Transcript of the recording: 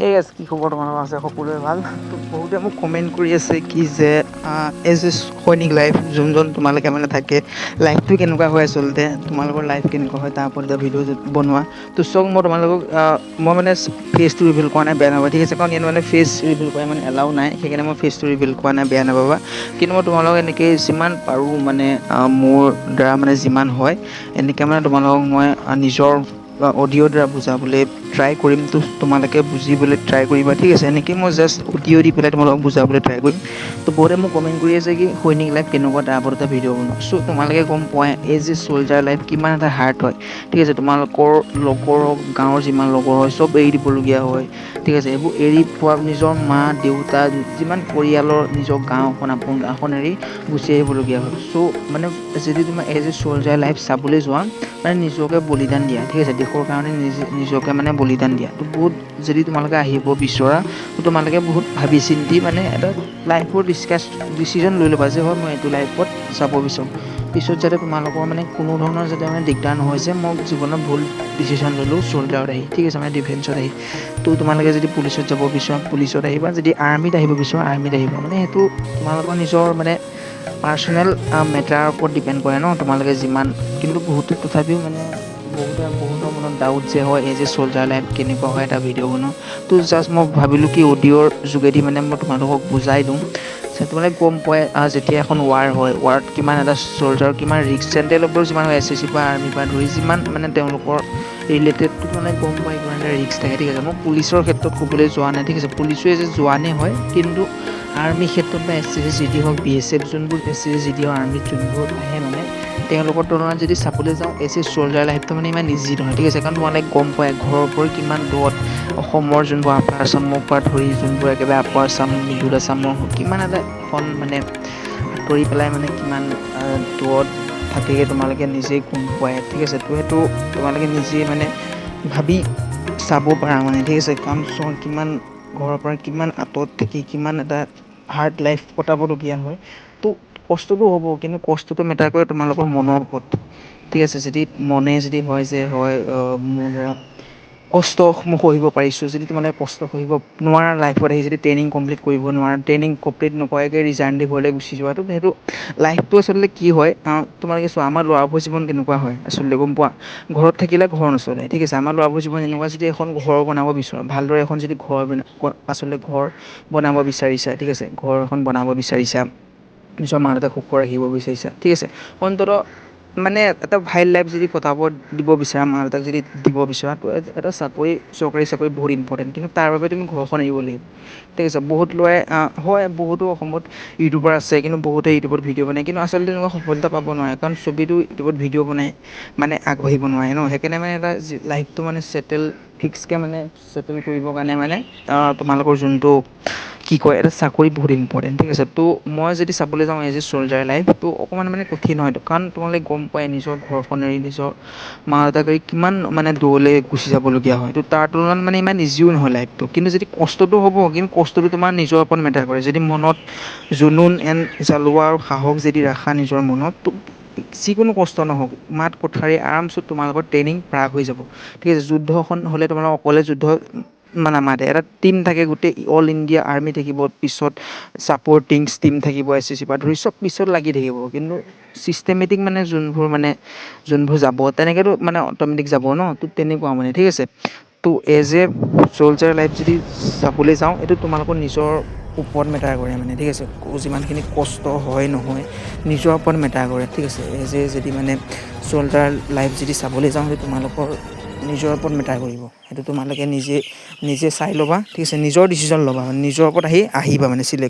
এই আছে, কি খবৰ তোমালোকৰ? আছে সকলোৰে ভাল। তো বহুতে মোক কমেণ্ট কৰি আছে কি যে এজ এ সৈনিক লাইফ যোনজন তোমালোকে মানে থাকে, লাইফটো কেনেকুৱা হয়, আচলতে তোমালোকৰ লাইফ কেনেকুৱা হয়, তাৰ ওপৰত এটা ভিডিঅ' বনোৱা। তো চাওক, মই তোমালোকক মই মানে ফেচটো ৰিভিল কৰা নাই, বেয়া নাপাবা, ঠিক আছে? কাৰণ ইয়াত মানে ফেচ ৰিভিল কৰা মানে এলাউ নাই। সেইকাৰণে মই ফেচটো ৰিভিল কৰা নাই, বেয়া নাপাবা। কিন্তু মই তোমালোকক এনেকৈ যিমান পাৰোঁ, মানে মোৰ দ্বাৰা মানে যিমান হয়, এনেকৈ মানে তোমালোকক মই নিজৰ অডিঅ'ৰ দ্বাৰা বুজাবলৈ ট্ৰাই কৰিম। তো তোমালোকে বুজিবলৈ ট্ৰাই কৰিবা, ঠিক আছে? এনেকৈ মই জাষ্ট অডিঅ' দি পেলাই তোমালোকক বুজাবলৈ ট্ৰাই কৰিম। তো বহুতে মোক কমেণ্ট কৰি আছে কি সৈনিক লাইফ কেনেকুৱা, তাৰ ওপৰত এটা ভিডিঅ' বনোৱা। চ' তোমালোকে গম পোৱাই এই যে চ'লজাৰ লাইফ কিমান এটা হাৰ্ড হয়, ঠিক আছে? তোমালোকৰ লগৰ হওক, গাঁৱৰ যিমান লগৰ হয়, চব এৰি দিবলগীয়া হয়, ঠিক আছে? এইবোৰ এৰি পোৱা নিজৰ মা দেউতা, যিমান পৰিয়ালৰ, নিজৰ গাঁওখন, আপোন গাঁওখন এৰি গুচি আহিবলগীয়া হয়। চ' মানে যদি তোমাৰ এজ এ চ'লজাৰ লাইফ চাবলৈ যোৱা, মানে নিজকে বলিদান দিয়া, ঠিক আছে? দেশৰ কাৰণে নিজে নিজকে মানে বলিদান দিয়া। তো বহুত যদি তোমালোকে আহিব বিচৰা, তো তোমালোকে বহুত ভাবি চিন্তি মানে এটা লাইফৰ ডিচিজন লৈ ল'বা যে হয়, মই এইটো লাইফত যাব বিচাৰোঁ। পিছত যাতে তোমালোকৰ মানে কোনো ধৰণৰ যাতে মানে দিগদাৰ নহয় যে মই জীৱনত ভুল ডিচিশ্যন ল'লোঁ চ'লজাৰত আহি, ঠিক আছে? মানে ডিফেন্সত আহি। তো তোমালোকে যদি পুলিচত যাব বিচৰা, পুলিচত আহিবা। যদি আৰ্মিত আহিব বিচৰা, আৰ্মিত আহিবা। মানে সেইটো তোমালোকৰ নিজৰ মানে পাৰ্চনেল মেটাৰৰ ওপৰত ডিপেণ্ড কৰে ন, তোমালোকে যিমান। কিন্তু বহুতে তথাপিও মানে বহুতে বহুতৰ মনত ডাউট যে হয়, এই যে চ'লজাৰ লাইফ কেনেকুৱা হয়, এটা ভিডিঅ' বনাওঁ। তো জাষ্ট মই ভাবিলোঁ কি অডিঅ'ৰ যোগেদি মানে মই তোমালোকক বুজাই দিওঁ। তোমালোকে গম পোৱাই, যেতিয়া এখন ৱাৰ হয়, ৱাৰত কিমান এটা চ'লজাৰ কিমান ৰিস্ক, চেণ্ট্ৰেলৰ যিমান হয়, এছএছচি পৰা আৰ্মিৰ পৰা ধৰি যিমান মানে তেওঁলোকৰ ৰিলেটেডটো মানে গম পাই কিমান এটা ৰিস্ক থাকে, ঠিক আছে? মই পুলিচৰ ক্ষেত্ৰত ক'বলৈ যোৱা নাই, ঠিক আছে? পুলিচো এজ এ জোৱানেই হয়, কিন্তু আৰ্মিৰ ক্ষেত্ৰত বা এছএছচি জিডি হওক, বিএছএফ যোনবোৰ, এছএছচি জিডি হওক, আৰ্মিত যোনবোৰ আহে, মানে তেওঁলোকৰ তুলনাত যদি চাবলৈ যাওঁ, এজ এ চ'লজাৰ লাইফটো মানে ইমান ইজি নহয়, ঠিক আছে? কাৰণ তোমালোকে গম পোৱাই ঘৰৰ পৰা কিমান দূৰত, অসমৰ যোনবোৰ আপাৰ আছামৰ পৰা ধৰি যোনবোৰ একেবাৰে আপাৰ আছাম, মিডল আছামৰ কিমান এটা এখন মানে আঁতৰি পেলাই মানে কিমান দূৰত থাকেগৈ, তোমালোকে নিজেই গম পোৱাই, ঠিক আছে? তো সেইটো তোমালোকে নিজেই মানে ভাবি চাব পাৰা মানে, ঠিক আছে? কাৰণ চোৱা, কিমান ঘৰৰ পৰা কিমান আঁতৰত থাকি কিমান এটা হাৰ্ড লাইফ কটাবলগীয়া হয়। তো কষ্টটো হ'ব, কিন্তু কষ্টটো মেটাৰ কৰে তোমালোকৰ মনৰ ওপৰত, ঠিক আছে? যদি মনে যদি হয় যে হয়, মোৰ দ্বাৰা কষ্ট মই সহিব পাৰিছোঁ। যদি তোমালোকে কষ্ট সহিব নোৱাৰা, লাইফত আহি যদি ট্ৰেইনিং কমপ্লিট কৰিব নোৱাৰা, ট্ৰেইনিং কমপ্লিট নকৰাকৈ ৰিজাইন দি ঘৰলৈ গুচি যোৱা, তো সেইটো লাইফটো আচলতে কি হয়, তোমালোকে চোৱা, আমাৰ ল'ৰাবোৰৰ জীৱন কেনেকুৱা হয় আচলতে গম পোৱা। ঘৰত থাকিলে ঘৰ নচলে, ঠিক আছে? আমাৰ ল'ৰাবোৰৰ জীৱন এনেকুৱা, যদি এখন ঘৰ বনাব বিচৰা, ভালদৰে এখন যদি ঘৰ আচলতে ঘৰ বনাব বিচাৰিছা, ঠিক আছে? ঘৰ এখন বনাব বিচাৰিছা, নিজৰ মা দেউতাক সুখত ৰাখিব বিচাৰিছা, ঠিক আছে? অন্ততঃ মানে এটা ভাল লাইফ যদি কটাব দিব বিচৰা, মা দেউতাক যদি দিব বিচৰা, তো এটা চাকৰি, চৰকাৰী চাকৰি বহুত ইম্পৰ্টেণ্ট। কিন্তু তাৰ বাবে তুমি ঘৰখন এৰিব লাগিব, ঠিক আছে? বহুত ল'ৰাই হয়, বহুতো অসমত ইউটিউবাৰ আছে, কিন্তু বহুতে ইউটিউবত ভিডিঅ' বনায়, কিন্তু আচলতে তেনেকুৱা সফলতা পাব নোৱাৰে। কাৰণ চবেইতো ইউটিউবত ভিডিঅ' বনাই মানে আগবাঢ়িব নোৱাৰে ন। সেইকাৰণে মানে এটা লাইফটো মানে ছেটেল, ফিক্সকৈ মানে ছেটেল কৰিবৰ কাৰণে মানে তোমালোকৰ যোনটো কি কয়, এটা চাকৰি বহুত ইম্পৰ্টেণ্ট, ঠিক আছে? তো মই যদি চাবলৈ যাওঁ এজ এ চ'লজাৰ লাইফ, তো অকণমান মানে কঠিন হয়। কাৰণ তোমালোকে গম পোৱাই নিজৰ ঘৰখন এৰি, নিজৰ মা দেউতাক এৰি কিমান মানে দূৰলৈ গুচি যাবলগীয়া হয়। তো তাৰ তুলনাত মানে ইমান ইজিও নহয় লাইফটো। কিন্তু যদি কষ্টটো হ'ব, কিন্তু কষ্টটো তোমাৰ নিজৰ ওপৰত মেটাৰ কৰে। যদি মনত জুনুন এণ্ড জ্বলোৱা আৰু সাহস যদি ৰাখা নিজৰ মনত, তো যিকোনো কষ্ট নহওক, মাত কথাৰে আৰামছে তোমালোকৰ ট্ৰেইনিং পাৰ হৈ যাব, ঠিক আছে? যুদ্ধখন হ'লে তোমালোক অকলে যুদ্ধ নামাতে, এটা টীম থাকে, গোটেই অল ইণ্ডিয়া আৰ্মি থাকিব পিছত, ছাপৰ্টিং টীম থাকিব, এছএছচি পৰা ধৰি চব পিছত লাগি থাকিব। কিন্তু চিষ্টেমেটিক মানে যোনবোৰ যাব, তেনেকৈতো মানে অট'মেটিক যাব ন। তো তেনেকুৱা মানে, ঠিক আছে? তো এজ এ চ'লজাৰ লাইফ যদি চাবলৈ যাওঁ, এইটো তোমালোকৰ নিজৰ ওপৰত মেটাৰ কৰে মানে, ঠিক আছে? যিমানখিনি কষ্ট হয় নহয়, নিজৰ ওপৰত মেটাৰ কৰে, ঠিক আছে? এজ এ যদি মানে চ'লজাৰ লাইফ যদি চাবলৈ যাওঁ, সেইটো তোমালোকৰ নিজৰ ওপৰত মেটাৰ কৰিব। সেইটো তোমালোকে নিজে নিজে চাই ল'বা, ঠিক আছে? নিজৰ ডিচিশ্যন ল'বা, মানে নিজৰ ওপৰত আহিবা মানে চিলেক্ট